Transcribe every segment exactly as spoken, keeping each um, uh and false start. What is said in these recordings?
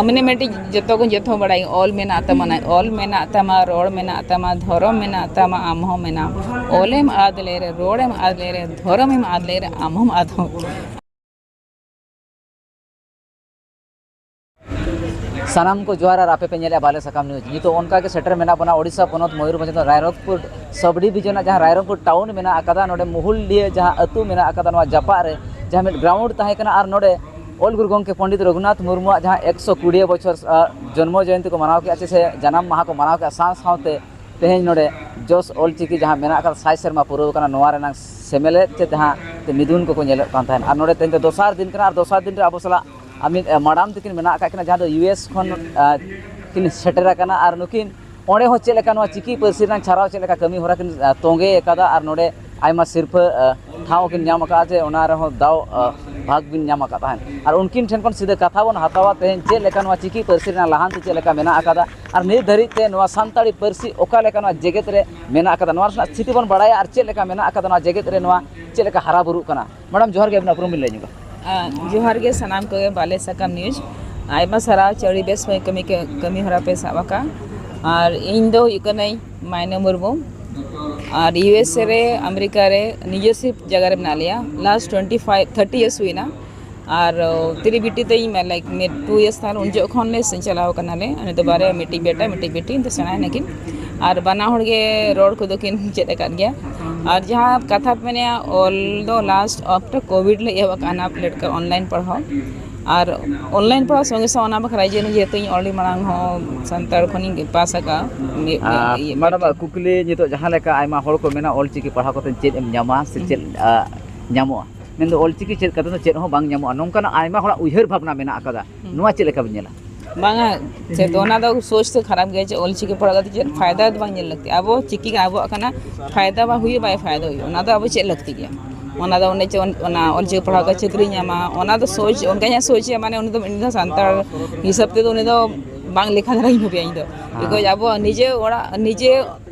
ᱢᱟᱱᱮ ᱢᱤᱫᱴᱤᱡ ᱡᱚᱛᱚ ᱠᱚ ᱡᱚᱛᱚ ᱵᱟᱲᱟᱭ, ᱚᱞ ᱢᱮᱱᱟᱜ ᱛᱟᱢᱟ, ᱚᱞ ᱢᱮᱱᱟᱜ ᱛᱟᱢᱟ, ᱨᱚᱲ ᱢᱮᱱᱟᱜ ᱛᱟᱢᱟ, ᱫᱷᱚᱨᱚᱢ ᱢᱮᱱᱟᱜ ᱛᱟᱢᱟ, ᱟᱢ ᱦᱚᱸ ᱢᱮᱱᱟᱢ᱾ ᱚᱞᱮᱢ ᱟᱫ ᱞᱮᱨᱮ, ᱨᱚᱲᱮᱢ ᱟᱫ ᱞᱮᱨᱮ, ᱫᱷᱚᱨᱚᱢᱮᱢ ᱟᱫ ᱞᱮᱨᱮ, ᱟᱢ ᱦᱚᱸᱢ ᱟᱫᱚᱜ᱾ ᱥᱟᱱᱟᱢ ᱠᱚ ᱡᱚᱦᱟᱨ ᱟᱨ ᱟᱯᱮ ᱯᱮ ᱧᱮᱞᱮᱫᱼᱟ ᱵᱟᱞᱮ ᱥᱟᱠᱟᱢ ᱱᱤᱭᱩᱡᱽ᱾ ᱱᱤᱛᱚᱜ ᱚᱱᱠᱟ ᱜᱮ ᱥᱮᱴᱮᱨ ᱢᱮᱱᱟᱜ ᱵᱚᱱᱟ ᱳᱰᱤᱥᱟ ᱯᱚᱱᱚᱛ ᱢᱚᱭᱩᱨᱵᱷᱚᱸᱡᱽ ᱨᱮᱱᱟᱜ ᱨᱟᱭᱨᱚᱝᱯᱩᱨ ᱥᱟᱵᱽ ᱰᱤᱵᱷᱤᱡᱚᱱᱟᱜ ᱡᱟᱦᱟᱸ ᱨᱟᱭᱨᱚᱝᱯᱩᱨ ᱴᱟᱣᱩᱱ ᱢᱮᱱᱟᱜ ᱟᱠᱟᱫᱟ, ᱱᱚᱰᱮ ᱢᱩᱦᱩᱞᱰᱤᱦᱟᱹ ᱡᱟᱦᱟᱸ ᱟᱹᱛᱩ ᱢᱮᱱᱟᱜ ᱟᱠᱟᱫᱟ, ᱱᱚᱣᱟ ᱡᱟᱯᱟᱜ ᱨᱮ ᱡᱟᱦᱟᱸ ᱢᱤᱫ ᱜᱨᱟᱣᱩᱱᱰ ᱛᱟᱦᱮᱸ ᱠᱟᱱᱟ ᱟᱨ ᱱᱚᱰᱮ ᱚᱞ ᱜᱩᱨᱩ ᱜᱚᱢᱠᱮ ᱯᱚᱱᱰᱤᱛ ᱨᱚᱜᱷᱩᱱᱟᱛᱷ ᱢᱩᱨᱢᱩᱣᱟᱜ ᱡᱟᱦᱟᱸ ᱮᱠᱥᱚ ᱠᱩᱲᱤ ᱵᱚᱪᱷᱚᱨ, ᱟ, ᱡᱚᱱᱢᱚ ᱡᱚᱭᱚᱱᱛᱤ ᱠᱚ ᱢᱟᱱᱟᱣ ᱠᱮᱫᱼᱟ, ᱪᱮ ᱥᱮ ᱡᱟᱱᱟᱢ ᱢᱟᱦᱟ ᱠᱚ ᱢᱟᱱᱟᱣ ᱠᱮᱫᱼᱟ, ᱥᱟᱶ ᱥᱟᱶᱛᱮ ᱛᱮᱦᱮᱧ ᱱᱚᱰᱮ ᱡᱚᱥ ᱚᱞᱪᱤᱠᱤ ᱡᱟᱦᱟᱸ ᱢᱮᱱᱟᱜ ᱟᱠᱟᱫ ᱥᱟᱭ ᱥᱮᱨᱢᱟ ᱯᱩᱨᱟᱹᱣ ᱠᱟᱱᱟ, ᱱᱚᱣᱟ ᱨᱮᱱᱟᱜ ᱥᱮᱢᱮᱞᱮᱫ ᱪᱮ ᱡᱟᱦᱟᱸ ᱛᱮ ᱢᱤᱫᱩᱱ ᱠᱚᱠᱚ ᱧᱮᱞᱚᱜ ᱠᱟᱱ ᱛᱟᱦᱮᱸᱫ᱾ ᱟᱨ ᱱᱚᱰᱮ ᱛᱮᱦᱮᱧ ᱫᱚ ᱫᱚᱥᱟᱨ ᱫᱤᱱ ᱠᱟᱱᱟ ᱟᱨ ᱫᱚᱥᱟᱨ ᱫᱤᱱ ᱨᱮ ᱟᱵᱚ ᱥᱟᱞᱟᱜ ᱟᱨ ᱢᱤᱫ, ᱮ, ᱢᱟᱰᱟᱢ ᱛᱟᱹᱠᱤᱱ ᱢᱮᱱᱟᱜ ᱟᱠᱟᱫ ᱠᱤᱱᱟ, ᱡᱟᱦᱟᱸ ᱫᱚ ᱤᱭᱩ ᱮᱥ ᱠᱷᱚᱱ, ᱮ, ᱠᱤᱱ ᱥᱮᱴᱮᱨ ᱟᱠᱟᱱᱟ᱾ ᱟᱨ ᱱᱩᱠᱤᱱ ᱚᱸᱰᱮ ᱦᱚᱸ ᱪᱮᱫ ᱞᱮᱠᱟ ᱱᱚᱣᱟ ᱪᱤᱠᱤ ᱯᱟᱹᱨᱥᱤ ᱨᱮᱱᱟᱜ ᱪᱷᱟᱨᱟᱣ ᱪᱮᱫ ᱞᱮᱠᱟ ᱠᱟᱹᱢᱤ ᱦᱚᱨᱟ ᱠᱤᱱ, ᱮ, ᱛᱚᱸᱜᱮ ᱟᱠᱟᱫᱟ ᱟᱨ ᱱᱚᱰᱮ ᱟᱭᱢᱟ ᱥᱤᱨᱯᱷᱟᱹ, ᱮ, ᱴᱷᱟᱶ ᱠᱤᱱ ᱧᱟᱢ ᱟᱠᱟᱫᱼᱟ, ᱡᱮ ᱚᱱᱟ ᱨᱮᱦᱚᱸ ᱫᱟᱣ, ᱮ, ᱵᱷᱟᱜᱽ ᱵᱤᱱ ᱧᱟᱢ ᱟᱠᱟᱫ ᱛᱟᱦᱮᱸᱫ᱾ ᱟᱨ ᱩᱱᱠᱤᱱ ᱴᱷᱮᱱ ᱠᱷᱚᱱ ᱥᱤᱫᱷᱟᱹ ᱠᱟᱛᱷᱟ ᱵᱚᱱ ᱦᱟᱛᱟᱣᱟ ᱛᱮᱦᱮᱧ ᱪᱮᱫ ᱞᱮᱠᱟ ᱱᱚᱣᱟ ᱪᱤᱠᱤ ᱯᱟᱹᱨᱥᱤ ᱨᱮᱱᱟᱜ ᱞᱟᱦᱟᱱᱛᱤ ᱪᱮᱫ ᱞᱮᱠᱟ ᱢᱮᱱᱟᱜ ᱟᱠᱟᱫᱟ ᱟᱨ ᱱᱤᱛ ᱫᱷᱟᱹᱨᱤᱡ ᱛᱮ ᱱᱚᱣᱟ ᱥᱟᱱᱛᱟᱲᱤ ᱯᱟᱹᱨᱥᱤ ᱚᱠᱟ ᱞᱮᱠᱟ ᱱᱚᱣᱟ ᱡᱮᱜᱮᱛ ᱨᱮ ᱢᱮᱱᱟᱜ ᱟᱠᱟᱫᱟ, ᱱᱚᱣᱟ ᱨᱮᱱᱟᱜ ᱥᱛᱷᱤᱛᱤ ᱵᱚᱱ ᱵᱟᱲᱟᱭᱟ ᱟᱨ ᱪᱮᱫ ᱞᱮᱠᱟ ᱢᱮᱱᱟᱜ ᱟᱠᱟᱫᱟ ᱱᱚᱣᱟ ᱡᱮᱜᱮᱛ ᱨᱮ, ᱱᱚᱣᱟ ᱪᱮᱫ ᱞᱮᱠᱟ ᱦᱟᱨᱟ ᱵᱩᱨᱩᱜ ᱠᱟᱱᱟ᱾ ᱢᱮᱰᱟᱢ, ᱡᱚᱦᱟᱨ ᱜᱮ, ᱟᱹᱵᱤᱱᱟᱜ ᱩᱯᱨᱩᱢ ᱵᱤᱱ ᱞᱟᱹᱭ ᱧᱚᱜᱟ᱾ ᱟᱸ, ᱡᱚᱦᱟᱨ ᱜᱮ ᱥᱟᱱᱟᱢ ᱠᱚᱜᱮ, ᱵᱟᱞᱮ ᱥᱟᱠᱟᱢ ᱱᱤᱭᱩᱡᱽ᱾ ᱟᱭᱢᱟ ᱥᱟᱨᱦᱟᱣ, ᱟᱹᱰᱤ ᱵᱮᱥ ᱠᱟᱹᱢᱤ, ᱠᱟᱹᱢᱤ ᱦᱚᱨᱟ ᱯᱮ ᱥᱟᱵ ᱟᱠᱟᱫᱼᱟ᱾ ᱟᱨ ᱤᱧ ᱫᱚ ᱦᱩᱭᱩᱜ ᱠᱟᱹᱱᱟᱹᱧ ᱢᱟᱭᱱᱟ ᱢᱩᱨᱢᱩ᱾ ᱟᱨ ᱤᱭᱩ ᱮᱥ ᱮ ᱨᱮ, ᱟᱢᱮᱨᱤᱠᱟ ᱨᱮ ᱱᱤᱡᱮᱥᱤᱯ ᱡᱟᱭᱜᱟ ᱨᱮ ᱢᱮᱱᱟᱜ ᱞᱮᱭᱟ᱾ Last twenty five, thirty years ᱦᱩᱭᱱᱟ᱾ ᱟᱨ, ᱚ, ᱛᱤᱨᱤ ᱵᱤᱴᱤ ᱛᱟᱹᱧ, ᱢᱟ, ᱞᱟᱭᱤᱠ, ᱢᱤᱫ ᱴᱩ ᱤᱭᱟᱨᱥ ᱛᱟᱦᱮᱱ, ᱩᱱ ᱡᱚᱠᱷᱚᱱ ᱞᱮ ᱥᱮᱱ ᱪᱟᱞᱟᱣ ᱠᱟᱱᱟᱞᱮ᱾ ᱩᱱᱤ ᱫᱚ ᱵᱟᱨᱭᱟ, ᱢᱤᱫᱴᱤᱡ ᱵᱮᱴᱟ, ᱢᱤᱫᱴᱤᱡ ᱵᱤᱴᱤ, ᱩᱱᱤ ᱫᱚ ᱥᱮᱬᱟᱭᱮᱱᱟ ᱠᱤᱱ᱾ ᱟᱨ ᱵᱟᱱᱟ ᱦᱚᱲ ᱜᱮ ᱨᱚᱲ ᱠᱚᱫᱚ ᱠᱤᱱ ᱪᱮᱫ ᱟᱠᱟᱫ ᱜᱮᱭᱟ᱾ ᱟᱨ ᱡᱟᱦᱟᱸ ᱠᱟᱛᱷᱟ ᱯᱮ ᱢᱮᱱᱮᱫᱼᱟ, ᱚᱞ ᱫᱚ ᱞᱟᱥᱴ ᱟᱯᱷᱴᱟᱨ ᱠᱳᱵᱷᱤᱰ ᱞᱮ ᱮᱦᱚᱵ ᱟᱠᱟᱫᱼᱟ, ᱚᱱᱟ ᱞᱮᱴᱠᱟ ᱚᱱᱞᱟᱭᱤᱱ ᱯᱟᱲᱦᱟᱣ᱾ ᱟᱨ ᱚᱱᱞᱟᱭᱤᱱ ᱯᱟᱲᱦᱟᱣ ᱥᱚᱸᱜᱮ ᱥᱟᱶ ᱚᱱᱟ ᱵᱟᱠᱷᱨᱟ ᱡᱮ, ᱡᱮᱦᱮᱛᱩ ᱤᱧ ᱚᱞᱨᱮᱰᱤ ᱢᱟᱲᱟᱝ ᱦᱚᱸ ᱥᱟᱱᱛᱟᱲ ᱠᱷᱚᱱᱤᱧ ᱯᱟᱥ ᱟᱠᱟᱫᱼᱟ᱾ ᱢᱤᱫ, ᱟᱨ ᱤᱭᱟᱹ, ᱢᱮᱰᱟᱢ, ᱠᱩᱠᱞᱤ ᱱᱤᱛᱚᱜ ᱡᱟᱦᱟᱸ ᱞᱮᱠᱟ ᱟᱭᱢᱟ ᱦᱚᱲ ᱠᱚ ᱢᱮᱱᱟ, ᱚᱞ ᱪᱤᱠᱤ ᱯᱟᱲᱦᱟᱣ ᱠᱟᱛᱮ ᱪᱮᱫ ᱮᱢ ᱧᱟᱢᱟ ᱥᱮ ᱦᱩᱸ᱾ ᱪᱮᱫ, ᱟ, ᱧᱟᱢᱚᱜᱼᱟ? ᱢᱮᱱᱫᱚ ᱚᱞ ᱪᱤᱠᱤ ᱪᱮᱫ ᱠᱟᱛᱮ ᱫᱚ ᱪᱮᱫ ᱦᱚᱸ ᱵᱟᱝ ᱧᱟᱢᱚᱜᱼᱟ, ᱱᱚᱝᱠᱟᱱᱟᱜ ᱟᱭᱢᱟ ᱦᱚᱲᱟᱜ ᱩᱭᱦᱟᱹᱨ ᱵᱷᱟᱵᱽᱱᱟ ᱢᱮᱱᱟᱜ ᱟᱠᱟᱫᱟ᱾ ᱦᱩᱸ᱾ ᱱᱚᱣᱟ ᱪᱮᱫ ᱞᱮᱠᱟ ᱵᱤᱱ ᱧᱮᱞᱟ? ᱵᱟᱝᱟ, ᱪᱮᱫ ᱚᱱᱟ ᱫᱚ ᱥᱳᱪ ᱫᱚ ᱠᱷᱟᱨᱟᱯ ᱜᱮᱭᱟ, ᱡᱮ ᱚᱞ ᱪᱤᱠᱤ ᱯᱟᱲᱦᱟᱣ ᱠᱟᱛᱮ ᱪᱮᱫ ᱯᱷᱟᱭᱫᱟ ᱫᱚ ᱵᱟᱝ ᱧᱮᱞ ᱞᱟᱹᱠᱛᱤ᱾ ᱟᱵᱚ ᱪᱤᱠᱤ ᱟᱵᱚᱣᱟᱜ ᱠᱟᱱᱟ, ᱯᱷᱟᱭᱫᱟ ᱵᱟᱝ ᱦᱩᱭᱩᱜ, ᱵᱟᱭ ᱯᱷᱟᱭᱫᱟ ᱦᱩᱭᱩᱜ, ᱚᱱᱟ ᱫᱚ ᱟᱵᱚ ᱪᱮᱫ ᱞᱟᱹᱠᱛᱤ ᱜᱮᱭᱟ? ᱚᱱᱟ ᱫᱚ ᱚᱱᱮ ᱪᱮ ᱚᱱ-, ᱚᱱᱟ ᱚᱞ ᱪᱤᱠᱤ ᱯᱟᱲᱦᱟᱣ ᱠᱟᱛᱮ ᱪᱟᱹᱠᱨᱤ ᱧᱟᱢᱟ, ᱚᱱᱟ ᱫᱚ ᱥᱳᱪ, ᱚᱱᱠᱟ ᱧᱟ ᱥᱳᱪ ᱭᱟ, ᱢᱟᱱᱮ ᱩᱱᱤ ᱫᱚ, ᱩᱱᱤ ᱫᱚ ᱥᱟᱱᱛᱟᱲ ᱦᱤᱥᱟᱹᱵ ᱛᱮᱫᱚ ᱩᱱᱤ ᱫᱚ ᱵᱟᱝ ᱞᱮᱠᱷᱟ ᱫᱷᱟᱨᱟ ᱜᱮᱧ ᱵᱷᱟᱵᱤᱭᱟ ᱤᱧ ᱫᱚ᱾ ᱦᱮᱸ᱾ Because ᱟᱵᱚ ᱱᱤᱡᱮ ᱚᱲᱟᱜ, ᱱᱤᱡᱮ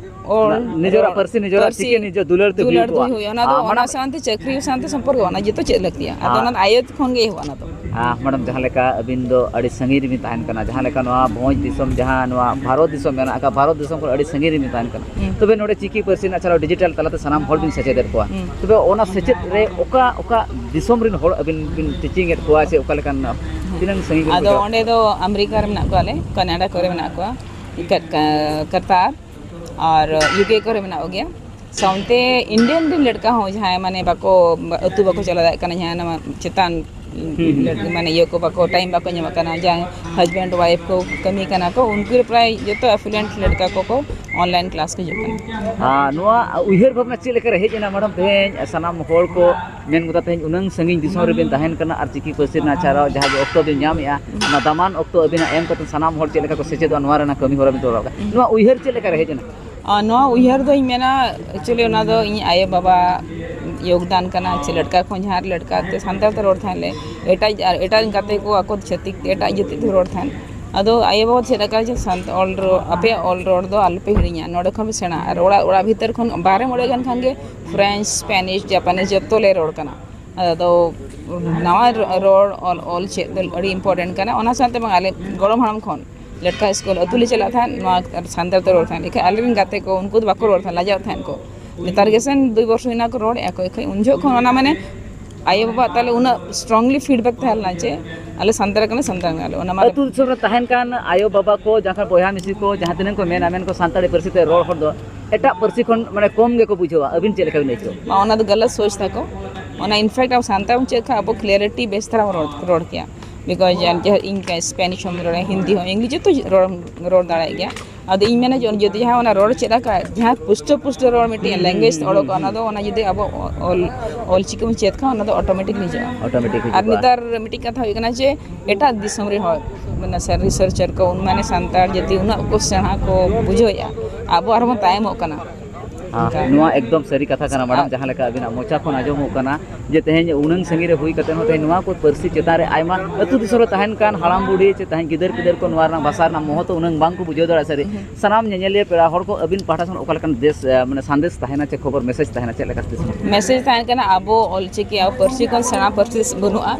ᱚᱞ, ᱱᱤᱡᱮᱨᱟᱜ ᱨᱚᱲ, ᱯᱟᱹᱨᱥᱤ, ᱱᱤᱡᱮᱨᱟᱜ ᱯᱟᱹᱨᱥᱤ ᱪᱤᱠᱤ, ᱱᱤᱡᱮ ᱫᱩᱞᱟᱹᱲ ᱛᱮ ᱫᱩᱞᱟᱹᱲ ᱦᱩᱭᱩᱜᱼᱟ᱾ ᱦᱩᱭᱩᱜᱼᱟ᱾ ᱚᱱᱟ ᱫᱚ, ᱟᱨ ᱚᱱᱟ ᱢᱟᱲᱟᱝ ᱥᱟᱶᱛᱮ ᱪᱟᱹᱠᱨᱤ ᱥᱟᱶᱛᱮ ᱥᱚᱢᱯᱚᱨᱠᱚ, ᱚᱱᱟ ᱡᱚᱛᱚ ᱪᱮᱫ ᱞᱟᱹᱠᱛᱤᱭᱟ᱾ ᱟᱫᱚ ᱟᱨ ᱚᱱᱟ ᱫᱚ ᱟᱭᱳ ᱠᱷᱚᱱ ᱜᱮ ᱮᱦᱚᱵᱚᱜᱼᱟ ᱚᱱᱟ ᱫᱚ᱾ ᱟᱨ ᱢᱮᱰᱟᱢ, ᱡᱟᱦᱟᱸ ᱞᱮᱠᱟ ᱟᱹᱵᱤᱱ ᱫᱚ ᱟᱹᱰᱤ ᱥᱟᱺᱜᱤᱧ ᱨᱮᱵᱤᱱ ᱛᱟᱦᱮᱱ ᱠᱟᱱᱟ, ᱡᱟᱦᱟᱸ ᱞᱮᱠᱟ ᱱᱚᱣᱟ ᱵᱷᱚᱸᱡᱽ ᱫᱤᱥᱚᱢ, ᱡᱟᱦᱟᱸ ᱱᱚᱣᱟ ᱵᱷᱟᱨᱚᱛ ᱫᱤᱥᱚᱢ ᱢᱮᱱᱟᱜ ᱟᱠᱟᱫ, ᱵᱷᱟᱨᱚᱛ ᱫᱤᱥᱚᱢ ᱠᱷᱚᱱ ᱟᱹᱰᱤ ᱥᱟᱺᱜᱤᱧ ᱨᱮᱵᱤᱱ ᱛᱟᱦᱮᱱ ᱠᱟᱱᱟ, ᱦᱩᱸ᱾ ᱛᱚᱵᱮ ᱱᱚᱰᱮ ᱪᱤᱠᱤ ᱯᱟᱹᱨᱥᱤ ᱨᱮᱱᱟᱜ ᱪᱷᱟᱲᱟ ᱰᱤᱡᱤᱴᱟᱞ ᱛᱟᱞᱟᱛᱮ ᱥᱟᱱᱟᱢ ᱦᱚᱲ ᱵᱤᱱ ᱥᱮᱪᱮᱫᱮᱫ ᱠᱚᱣᱟ, ᱦᱩᱸ᱾ ᱛᱚᱵᱮ ᱚᱱᱟ ᱥᱮᱪᱮᱫ ᱨᱮ ᱚᱠᱟ ᱚᱠᱟ ᱫᱤᱥᱚᱢ ᱨᱮᱱ ᱦᱚᱲ ᱟᱹᱵᱤᱱ ᱵᱤᱱ ᱴᱤᱪᱤᱝ ᱮᱫ ᱠᱚᱣᱟ ᱥᱮ ᱚᱠᱟ ᱞᱮᱠᱟᱱ, ᱛᱤᱱᱟᱹᱝ ᱥᱟᱺᱜᱤᱧ ᱵᱤᱱ ᱟᱫᱚ ᱵᱷᱮᱡᱟ? ᱚᱸᱰᱮ ᱫᱚ ᱟᱢᱮᱨᱤᱠᱟ ᱨᱮ ᱢᱮᱱᱟᱜ ᱠᱚᱣᱟ ᱞᱮ, ᱠᱟᱱᱟᱰᱟ ᱠᱚᱨᱮ ᱢᱮᱱᱟᱜ ᱠᱚᱣᱟ, ᱠᱟᱛ-, ᱠᱟ-, ᱠᱟᱛᱟᱨ ᱟᱨ ᱤᱭᱩ ᱠᱮ ᱠᱚᱨᱮ ᱢᱮᱱᱟᱜ ᱠᱚᱜᱮᱭᱟ᱾ ᱥᱟᱶᱛᱮ ᱤᱱᱰᱤᱭᱟᱱ ᱨᱮᱱ ᱞᱟᱹᱴᱠᱟ ᱦᱚᱸ ᱡᱟᱦᱟᱸᱭ ᱢᱟᱱᱮ ᱵᱟᱠᱚ, ᱟᱹᱛᱩ ᱵᱟᱠᱚ ᱪᱟᱞᱟᱣ ᱫᱟᱲᱮᱭᱟᱜ ᱠᱟᱱᱟ, ᱡᱟᱦᱟᱸᱭ ᱱᱚᱣᱟ ᱪᱮᱛᱟᱱ, ᱦᱩᱸ, ᱦᱩᱸ᱾ ᱢᱟᱱᱮ ᱤᱭᱟᱹ ᱠᱚ ᱵᱟᱠᱚ, ᱴᱟᱭᱤᱢ ᱵᱟᱠᱚ ᱧᱟᱢᱚᱜ ᱠᱟᱱᱟ, ᱡᱟᱦᱟᱸᱭ ᱦᱟᱡᱵᱮᱱᱰ ᱣᱟᱭᱤᱯᱷ ᱠᱚ ᱠᱟᱹᱢᱤ ᱠᱟᱱᱟ ᱠᱚ, ᱩᱱᱠᱩ ᱨᱮ ᱯᱨᱟᱭ ᱡᱚᱛᱚ ᱟᱯᱷᱞᱩᱭᱮᱱᱴ ᱞᱟᱹᱴᱠᱟ ᱠᱚᱠᱚ ᱚᱱᱞᱟᱭᱤᱱ ᱠᱞᱟᱥ ᱠᱚ ᱦᱤᱡᱩᱜ ᱠᱟᱱᱟ᱾ ᱟᱨ ᱱᱚᱣᱟ ᱩᱭᱦᱟᱹᱨ ᱵᱷᱟᱵᱽᱱᱟ ᱪᱮᱫ ᱞᱮᱠᱟ ᱨᱮ ᱦᱮᱡ ᱮᱱᱟ ᱢᱮᱰᱟᱢ? ᱛᱮᱦᱮᱧ ᱥᱟᱱᱟᱢ ᱦᱚᱲ ᱠᱚ ᱢᱮᱱ ᱜᱚᱫᱟ, ᱛᱮᱦᱮᱧ ᱩᱱᱟᱹᱝ ᱥᱟᱺᱜᱤᱧ ᱫᱤᱥᱚᱢ ᱨᱮᱵᱤᱱ ᱛᱟᱦᱮᱱ ᱠᱟᱱᱟ ᱟᱨ ᱪᱤᱠᱤ ᱯᱟᱹᱨᱥᱤ ᱨᱮᱱᱟᱜ ᱪᱷᱟᱨᱟᱣ ᱡᱟᱦᱟᱸ ᱜᱮ ᱚᱠᱛᱚ ᱵᱤᱱ ᱧᱟᱢᱮᱜᱼᱟ, ᱚᱱᱟ ᱫᱟᱢᱟᱱ ᱚᱠᱛᱚ ᱟᱹᱵᱤᱱᱟᱜ ᱮᱢ ᱠᱟᱛᱮ ᱥᱟᱱᱟᱢ ᱦᱚᱲ ᱪᱮᱫ ᱞᱮᱠᱟ ᱠᱚ ᱥᱮᱪᱮᱫᱚᱜᱼᱟ, ᱱᱚᱣᱟ ᱨᱮᱱᱟᱜ ᱠᱟᱹᱢᱤ ᱦᱚᱨᱟ ᱵᱤᱱ ᱛᱚᱨᱟᱣ ᱠᱟᱜᱼᱟ᱾ ᱱᱚᱣᱟ ᱩᱭᱦᱟᱹᱨ ᱪᱮᱫ ᱞᱮᱠᱟ ᱨᱮ ᱦᱮᱡ ᱮᱱᱟ? ᱟᱨ ᱱᱚᱣᱟ ᱩᱭᱦᱟᱹᱨ ᱫᱚᱧ ᱢᱮᱱᱟ, actually ᱚᱱᱟ ᱫᱚ ᱤᱧ ᱟᱭᱳ ᱵᱟᱵᱟ ᱭᱳᱜᱽᱫᱟᱱ ᱠᱟᱱᱟ, ᱪᱮ ᱞᱟᱹᱴᱠᱟ ᱠᱷᱚᱱ ᱡᱟᱦᱟᱸ ᱨᱮ ᱞᱟᱹᱴᱠᱟ ᱛᱮ ᱥᱟᱱᱛᱟᱲ ᱛᱮ ᱨᱚᱲ ᱛᱟᱦᱮᱸ ᱞᱮ, ᱮᱴᱟᱜ, ᱟᱨ ᱮᱴᱟᱜ ᱨᱮᱱ ᱜᱟᱛᱮ ᱠᱚ ᱟᱠᱚ ᱪᱷᱟᱹᱛᱤᱠ ᱛᱮ ᱮᱴᱟᱜ ᱡᱟᱹᱛᱤ ᱛᱮ ᱨᱚᱲ ᱛᱟᱦᱮᱸᱱ᱾ ᱟᱫᱚ ᱟᱭᱳ ᱵᱟᱵᱟ ᱪᱮᱫ ᱟᱠᱟᱫ ᱡᱮ ᱥᱟᱱᱛ-, ᱚᱞ ᱨᱚ-, ᱟᱯᱮᱭᱟᱜ ᱚᱞ ᱨᱚᱲ ᱫᱚ ᱟᱞᱚᱯᱮ ᱦᱤᱲᱤᱧᱟ, ᱱᱚᱰᱮ ᱠᱷᱚᱱ ᱯᱮ ᱥᱮᱬᱟ᱾ ᱟᱨ ᱚᱲᱟᱜ, ᱚᱲᱟᱜ ᱵᱷᱤᱛᱟᱹᱨ ᱠᱷᱚᱱ ᱵᱟᱦᱨᱮᱢ ᱚᱰᱚᱠ ᱞᱮᱱᱠᱷᱟᱱ ᱜᱮ ᱯᱷᱨᱮᱧᱪ, ᱥᱯᱮᱱᱤᱥ, ᱡᱟᱯᱟᱱᱤᱥ ᱡᱚᱛᱚ ᱞᱮ ᱨᱚᱲ ᱠᱟᱱᱟ᱾ ᱟᱫᱚ ᱱᱟᱣᱟ ᱨᱚ-, ᱨᱚᱲ, ᱚᱞ, ᱚᱞ ᱪᱮᱫ ᱫᱚ ᱟᱹᱰᱤ important ᱠᱟᱱᱟ᱾ ᱚᱱᱟ ᱥᱟᱶᱛᱮ ᱵᱟᱝ, ᱟᱞᱮ ᱜᱚᱲᱚᱢ ᱦᱟᱲᱟᱢ ᱠᱷᱚᱱ ᱞᱮᱴᱠᱟ ᱥᱠᱩᱞ ᱟᱹᱛᱩ ᱞᱮ ᱪᱟᱞᱟᱜ ᱛᱟᱦᱮᱸᱫ, ᱱᱚᱣᱟ ᱥᱟᱱᱛᱟᱲ ᱛᱮ ᱨᱚᱲ ᱛᱟᱦᱮᱸᱫ᱾ ᱮᱱᱠᱷᱟᱱ ᱟᱞᱮᱨᱮᱱ ᱜᱟᱛᱮ ᱠᱚ, ᱩᱱᱠᱩ ᱫᱚ ᱵᱟᱠᱚ ᱨᱚᱲ ᱛᱟᱦᱮᱸᱫ, ᱞᱟᱡᱟᱜ ᱛᱟᱦᱮᱸᱫ ᱠᱚ᱾ ᱱᱮᱛᱟᱨ ᱜᱮ ᱥᱮᱱ ᱫᱩᱭ ᱵᱚᱨᱥᱚ ᱦᱩᱭᱱᱟ ᱠᱚ ᱨᱚᱲᱮᱫᱼᱟ ᱠᱚ᱾ ᱮᱱᱠᱷᱟᱱ ᱩᱱ ᱡᱚᱦᱚᱜ ᱠᱷᱚᱱ ᱚᱱᱟ, ᱢᱟᱱᱮ, ᱟᱭᱳ ᱵᱟᱵᱟᱣᱟᱜ ᱛᱟᱦᱞᱮ ᱩᱱᱟᱹᱜ strongly feedback ᱛᱟᱦᱮᱸ ᱞᱮᱱᱟ ᱡᱮ ᱟᱞᱮ ᱥᱟᱱᱛᱟᱲ ᱠᱟᱱᱟᱞᱮ, ᱥᱟᱱᱛᱟᱲ ᱠᱟᱱᱟᱞᱮ᱾ ᱚᱱᱟ ᱢᱟᱱᱮ ᱟᱹᱛᱩ ᱫᱤᱥᱚᱢ ᱨᱮ ᱛᱟᱦᱮᱱ ᱠᱟᱱ ᱟᱭᱳ ᱵᱟᱵᱟ ᱠᱚ, ᱡᱟᱦᱟᱸ ᱵᱚᱭᱦᱟ ᱢᱤᱥᱤ ᱠᱚ, ᱡᱟᱦᱟᱸ ᱛᱤᱱᱟᱹᱜ ᱠᱚ ᱢᱮᱱᱟ, ᱢᱮᱱ ᱠᱚ ᱥᱟᱱᱛᱟᱲᱤ ᱯᱟᱹᱨᱥᱤ ᱛᱮ ᱨᱚᱲ ᱦᱚᱲ ᱫᱚ ᱮᱴᱟᱜ ᱯᱟᱹᱨᱥᱤ ᱠᱷᱚᱱ, ᱢᱟᱱᱮ, ᱠᱚᱢ ᱜᱮᱠᱚ ᱵᱩᱡᱷᱟᱹᱣᱟ᱾ ᱟᱹᱵᱤᱱ ᱪᱮᱫ ᱞᱮᱠᱟ ᱵᱤᱱ ᱟᱹᱭᱠᱟᱹᱣᱟ? ᱚᱱᱟ ᱫᱚ ᱜᱟᱞᱟᱛ ᱥᱳᱪ ᱛᱟᱠᱚ᱾ ᱚᱱᱟ, in fact, ᱟᱵᱚ ᱥᱟᱱᱛᱟᱲ ᱵᱚᱱ ᱪᱮᱫ ᱠᱷᱟᱱ ᱟᱵᱚ clarity ᱵᱮᱥ ᱫᱷᱟᱨᱟ ᱵᱚᱱ ᱨᱚᱲ, ᱨᱚᱲ ᱠᱮᱭᱟ᱾ Because ᱡᱟᱦᱟᱸ, ᱡᱟᱦᱟᱸ ᱤᱧ ᱠᱟ-, ᱥᱯᱮᱱᱤᱥ ᱦᱚᱸ ᱨᱚᱲᱟ, ᱦᱤᱱᱫᱤ ᱦᱚᱸ, ᱤᱝᱞᱤᱥ ᱡᱚᱛᱚ ᱨᱚᱲ, ᱨᱚᱲ ᱫᱟᱲᱮᱭᱟᱜ ᱜᱮᱭᱟ᱾ ᱟᱫᱚ ᱤᱧ ᱢᱮᱱᱟ ᱡᱮ ᱡᱩᱫᱤ ᱡᱟᱦᱟᱸ ᱚᱱᱟ ᱨᱚᱲ ᱪᱮᱫ ᱟᱠᱟᱫ, ᱡᱟᱦᱟᱸ ᱯᱩᱥᱴᱟᱹ ᱯᱩᱥᱴᱟᱹ ᱨᱚᱲ ᱢᱤᱫᱴᱮᱱ ᱦᱩᱸ, ᱦᱩᱸ, language ᱦᱩᱸ, ᱚᱰᱚᱠᱚᱜᱼᱟ, ᱦᱩᱸ, ᱚᱱᱟ ᱫᱚ, ᱚᱱᱟ ᱡᱩᱫᱤ ᱟᱵᱚ ᱚᱞ, ᱚᱞ ᱪᱤᱠᱤ ᱵᱚᱱ ᱪᱮᱫ ᱠᱷᱟᱱ, ᱚᱱᱟ ᱫᱚ automatic ᱦᱤᱡᱩᱜᱼᱟ᱾ Automatic ᱟᱨ ᱦᱤᱡᱩᱜᱼᱟ᱾ ᱱᱮᱛᱟᱨ ᱢᱤᱫᱴᱤᱡ ᱠᱟᱛᱷᱟ ᱦᱩᱭᱩᱜ ᱠᱟᱱᱟ ᱡᱮ ᱮᱴᱟᱜ ᱫᱤᱥᱚᱢ ᱨᱮᱱ ᱦᱚᱲ, ᱢᱟᱱᱮ ᱥᱟ-, researcher ᱠᱚ, ᱢᱟᱱᱮ ᱥᱟᱱᱛᱟᱲ ᱡᱟᱹᱛᱤ ᱩᱱᱟᱹᱜ ᱠᱚ ᱥᱮᱬᱟ ᱠᱚ ᱵᱩᱡᱷᱟᱹᱣᱮᱫᱼᱟ, ᱟᱵᱚ ᱟᱨᱦᱚᱸ ᱵᱚᱱ ᱛᱟᱭᱚᱢᱚᱜ ᱠᱟᱱᱟ᱾ ᱱᱚᱣᱟ ᱮᱠᱫᱚᱢ ᱥᱟᱹᱨᱤ ᱠᱟᱛᱷᱟ ᱠᱟᱱᱟ ᱢᱮᱰᱟᱢ, ᱡᱟᱦᱟᱸ ᱞᱮᱠᱟ ᱟᱹᱵᱤᱱᱟᱜ ᱢᱚᱪᱟ ᱠᱷᱚᱱ ᱟᱸᱡᱚᱢᱚᱜ ᱠᱟᱱᱟ ᱡᱮ ᱛᱮᱦᱮᱧ ᱩᱱᱟᱹᱝ ᱥᱟᱺᱜᱤᱧ ᱨᱮ ᱦᱩᱭ ᱠᱟᱛᱮ ᱦᱚᱸ ᱛᱮᱦᱮᱧ ᱱᱚᱣᱟ ᱠᱚ ᱯᱟᱹᱨᱥᱤ ᱪᱮᱛᱟᱱ ᱨᱮ ᱟᱭᱢᱟ ᱟᱹᱛᱩ ᱫᱤᱥᱚᱢ ᱨᱮ ᱛᱟᱦᱮᱱ ᱠᱟᱱ ᱦᱟᱲᱟᱢ ᱵᱩᱰᱷᱤ ᱪᱮ ᱛᱮᱦᱮᱧ ᱜᱤᱫᱟᱹᱨ ᱯᱤᱫᱟᱹᱨ ᱠᱚ ᱱᱚᱣᱟ ᱨᱮᱱᱟᱜ ᱵᱷᱟᱥᱟ ᱨᱮᱱᱟᱜ ᱢᱚᱦᱚᱛ ᱩᱱᱟᱹᱝ ᱵᱟᱝ ᱠᱚ ᱵᱩᱡᱷᱟᱹᱣ ᱫᱟᱲᱮᱭᱟᱜᱼᱟ᱾ ᱥᱟᱹᱨᱤ ᱥᱟᱱᱟᱢ ᱧᱮᱧᱮᱞᱤᱭᱟᱹ ᱯᱮᱲᱟ ᱦᱚᱲ ᱠᱚ ᱟᱹᱵᱤᱱ ᱯᱟᱦᱴᱟ ᱠᱷᱚᱱ ᱚᱠᱟ ᱞᱮᱠᱟᱱ ᱫᱮᱥ, ᱮ, ᱢᱟᱱᱮ ᱥᱟᱸᱫᱮᱥ ᱛᱟᱦᱮᱱᱟ ᱪᱮ ᱠᱷᱚᱵᱚᱨ ᱢᱮᱥᱮᱡᱽ ᱛᱟᱦᱮᱱᱟ, ᱪᱮᱫ ᱞᱮᱠᱟ ᱥᱟᱸᱫᱮᱥ ᱛᱟᱦᱮᱱᱟ? ᱢᱮᱥᱮᱡᱽ ᱛᱟᱦᱮᱱ ᱠᱟᱱᱟ, ᱟᱵᱚ ᱚᱞᱪᱤᱠᱤ ᱟᱵᱚ ᱯᱟᱹᱨᱥᱤ ᱠᱷᱚᱱ ᱥᱮᱬᱟ ᱯᱟᱹᱨᱥᱤ ᱵᱟᱹᱱᱩᱜᱼᱟ᱾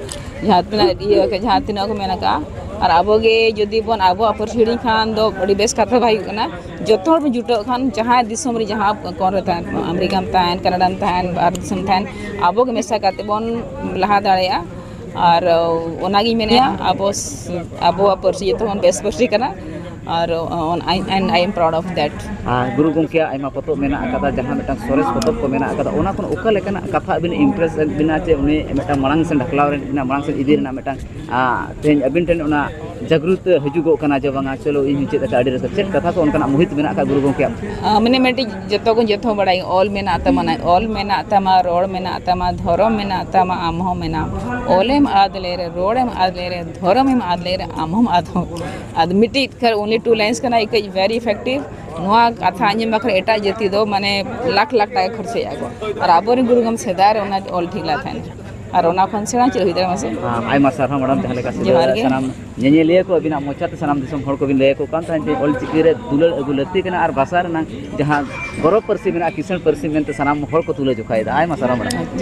ᱡᱟᱦᱟᱸ ᱛᱤᱱᱟᱹᱜ ᱤᱭᱟᱹ ᱡᱟᱦᱟᱸ ᱛᱤᱱᱟᱹᱜ ᱠᱚ ᱢᱮᱱ ᱟᱠᱟᱫᱼᱟ, ᱟᱨ ᱟᱵᱚ ᱜᱮ ᱡᱩᱫᱤ ᱵᱚᱱ ᱟᱵᱚᱣᱟᱜ ᱯᱟᱹᱨᱥᱤ ᱦᱤᱲᱤᱧ ᱠᱷᱟᱱ ᱫᱚ ᱟᱹᱰᱤ ᱵᱮᱥ ᱠᱟᱛᱷᱟ ᱵᱟᱭ ᱦᱩᱭᱩᱜ ᱠᱟᱱᱟ᱾ ᱡᱚᱛᱚ ᱦᱚᱲ ᱵᱚᱱ ᱡᱩᱴᱟᱹᱜ ᱠᱷᱟᱱ ᱡᱟᱦᱟᱸ ᱫᱤᱥᱚᱢ ᱨᱮ ᱡᱟᱦᱟᱸ ᱠᱚᱬ ᱨᱮ ᱛᱟᱦᱮᱱ, ᱟᱢᱮᱨᱤᱠᱟᱢ ᱛᱟᱦᱮᱱ, ᱠᱟᱱᱟᱰᱟᱢ ᱛᱟᱦᱮᱱ, ᱵᱟᱦᱨᱮ ᱫᱤᱥᱚᱢ ᱛᱟᱦᱮᱱ, ᱟᱵᱚ ᱜᱮ ᱢᱮᱥᱟ ᱠᱟᱛᱮ ᱵᱚᱱ ᱞᱟᱦᱟ ᱫᱟᱲᱮᱭᱟᱜᱼᱟ᱾ ᱟᱨ ᱚᱱᱟᱜᱤᱧ ᱢᱮᱱᱮᱫᱼᱟ, ᱟᱵᱚ ᱟᱵᱚᱣᱟᱜ ᱯᱟᱹᱨᱥᱤ ᱡᱚᱛᱚ ᱵᱚᱱ ᱵᱮᱥ ᱯᱟᱹᱨᱥᱤ ᱠᱟᱱᱟ᱾ ᱟᱨ I am proud of that. ᱟᱨ ᱜᱩᱨᱩ ᱜᱚᱢᱠᱮᱭᱟᱜ ᱟᱭᱢᱟ ᱯᱚᱛᱚᱵ ᱢᱮᱱᱟᱜ ᱟᱠᱟᱫᱟ, ᱡᱟᱦᱟᱸ ᱢᱤᱫᱴᱟᱝ ᱥᱚᱨᱮᱥ ᱯᱚᱛᱚᱵ ᱠᱚ ᱢᱮᱱᱟᱜ ᱟᱠᱟᱫᱟ, ᱚᱱᱟ ᱠᱷᱚᱱ ᱚᱠᱟ ᱞᱮᱠᱟᱱᱟᱜ ᱠᱟᱛᱷᱟ ᱟᱹᱵᱤᱱ ᱤᱢᱯᱨᱮᱥ ᱮᱫ ᱵᱤᱱᱟ ᱪᱮ ᱩᱱᱤ ᱢᱤᱫᱴᱟᱝ ᱢᱟᱲᱟᱝ ᱥᱮᱱ ᱰᱷᱟᱠᱞᱟᱣ ᱨᱮᱱᱟᱜ, ᱢᱟᱲᱟᱝ ᱥᱮᱱ ᱤᱫᱤ ᱨᱮᱱᱟᱜ ᱢᱤᱫᱴᱟᱝ, ᱟ, ᱛᱮᱦᱮᱧ ᱟᱹᱵᱤᱱ ᱴᱷᱮᱱ ᱚᱱᱟ ᱡᱟᱜᱽᱨᱩᱛ ᱦᱤᱡᱩᱜᱚᱜ ᱠᱟᱱᱟ ᱡᱮ ᱵᱟᱝᱟ ᱪᱚᱞᱚ ᱤᱧ ᱦᱚᱸ ᱪᱮᱫ ᱟᱠᱟᱫ ᱟᱹᱰᱤ ᱨᱟᱹᱥᱠᱟᱹ, ᱪᱮᱫ ᱠᱟᱛᱷᱟ ᱠᱚ ᱚᱱᱠᱟᱱᱟᱜ ᱢᱩᱦᱤᱛ ᱢᱮᱱᱟᱜ ᱟᱠᱟᱫ ᱜᱩᱨᱩ ᱜᱚᱢᱠᱮᱭᱟᱜ? ᱟ, ᱢᱟᱱᱮ ᱢᱤᱫᱴᱤᱡ ᱡᱚᱛᱚ ᱠᱚ ᱡᱚᱛᱚ ᱵᱟᱲᱟᱭ, ᱚᱞ ᱢᱮᱱᱟᱜ ᱛᱟᱢᱟ, ᱚᱞ ᱢᱮᱱᱟᱜ ᱛᱟᱢᱟ, ᱨᱚᱲ ᱢᱮᱱᱟᱜ ᱛᱟᱢᱟ, ᱫᱷᱚᱨᱚᱢ ᱢᱮᱱᱟᱜ ᱛᱟᱢᱟ, ᱟᱢ ᱦᱚᱸ ᱢᱮᱱᱟᱢ᱾ ᱚᱞᱮᱢ ᱟᱫ ᱞᱮᱨᱮ, ᱨᱚᱲᱮᱢ ᱟᱫ ᱞᱮᱨᱮ, ᱫᱷᱚᱨᱚᱢᱮᱢ ᱟᱫ ᱞᱮᱨᱮ, ᱟᱢ ᱦᱚᱸᱢ ᱟᱫᱚᱜ᱾ ᱟᱫᱚ ᱢᱤᱫᱴᱤᱡ ᱠᱷᱟᱹᱞᱤ only two lines ᱠᱟᱱᱟ, ᱠᱟᱹᱡ very effective. ᱱᱚᱣᱟ ᱠᱟᱛᱷᱟ ᱟᱸᱡᱚᱢ ᱵᱟᱠᱷᱨᱟ ᱮᱴᱟᱜ ᱡᱟᱹᱛᱤ ᱫᱚ ᱢᱟᱱᱮ ᱞᱟᱠᱷ ᱞᱟᱠᱷ ᱴᱟᱠᱟ ᱠᱷᱚᱨᱪᱟᱭᱮᱫᱼᱟ ᱠᱚ, ᱟᱨ ᱟᱵᱚᱨᱮᱱ ᱜᱩᱨᱩ ᱜᱚᱢᱠᱮ ᱥᱮᱫᱟᱭ ᱨᱮ ᱚᱱᱟ ᱚᱞ ᱴᱷᱤᱠ ᱞᱮᱫ ᱛᱟᱦᱮᱸᱫ, ᱟᱨ ᱚᱱᱟ ᱠᱷᱚᱱ ᱥᱮᱬᱟ ᱪᱮᱫ ᱦᱩᱭ ᱫᱟᱲᱮᱭᱟᱜᱼᱟ ᱢᱟᱥᱮ? ᱦᱮᱸ, ᱟᱭᱢᱟ ᱥᱟᱨᱦᱟᱣ ᱢᱮᱰᱟᱢ, ᱡᱟᱦᱟᱸ ᱞᱮᱠᱟ ᱥᱤᱫᱷᱟᱹ ᱡᱚᱦᱟᱨ ᱜᱮ᱾ ᱥᱟᱱᱟᱢ ᱧᱮᱧᱮᱞᱤᱭᱟᱹ ᱠᱚ ᱟᱹᱵᱤᱱᱟᱜ ᱢᱚᱪᱟᱛᱮ ᱥᱟᱱᱟᱢ ᱫᱤᱥᱚᱢ ᱦᱚᱲ ᱠᱚᱵᱤᱱ ᱞᱟᱹᱭ ᱟᱠᱚ ᱠᱟᱱ ᱛᱟᱦᱮᱸᱫ ᱡᱮ ᱚᱞ ᱪᱤᱠᱤ ᱨᱮ ᱫᱩᱞᱟᱹᱲ ᱟᱹᱜᱩ ᱞᱟᱹᱠᱛᱤ ᱠᱟᱱᱟ ᱟᱨ ᱵᱷᱟᱥᱟ ᱨᱮᱱᱟᱜ ᱡᱟᱦᱟᱸ ᱜᱚᱨᱚᱵᱽ ᱯᱟᱹᱨᱥᱤ ᱢᱮᱱᱟᱜᱼᱟ, ᱠᱤᱥᱟᱹᱬ ᱯᱟᱹᱨᱥᱤ ᱢᱮᱱᱛᱮ ᱥᱟᱱᱟᱢ ᱦᱚᱲ ᱠᱚ ᱛᱩᱞᱟᱹ ᱡᱚᱠᱷᱟᱭᱮᱫᱟ᱾ ᱟᱭᱢᱟ ᱥᱟᱨᱦᱟᱣ ᱢᱮᱰᱟᱢ᱾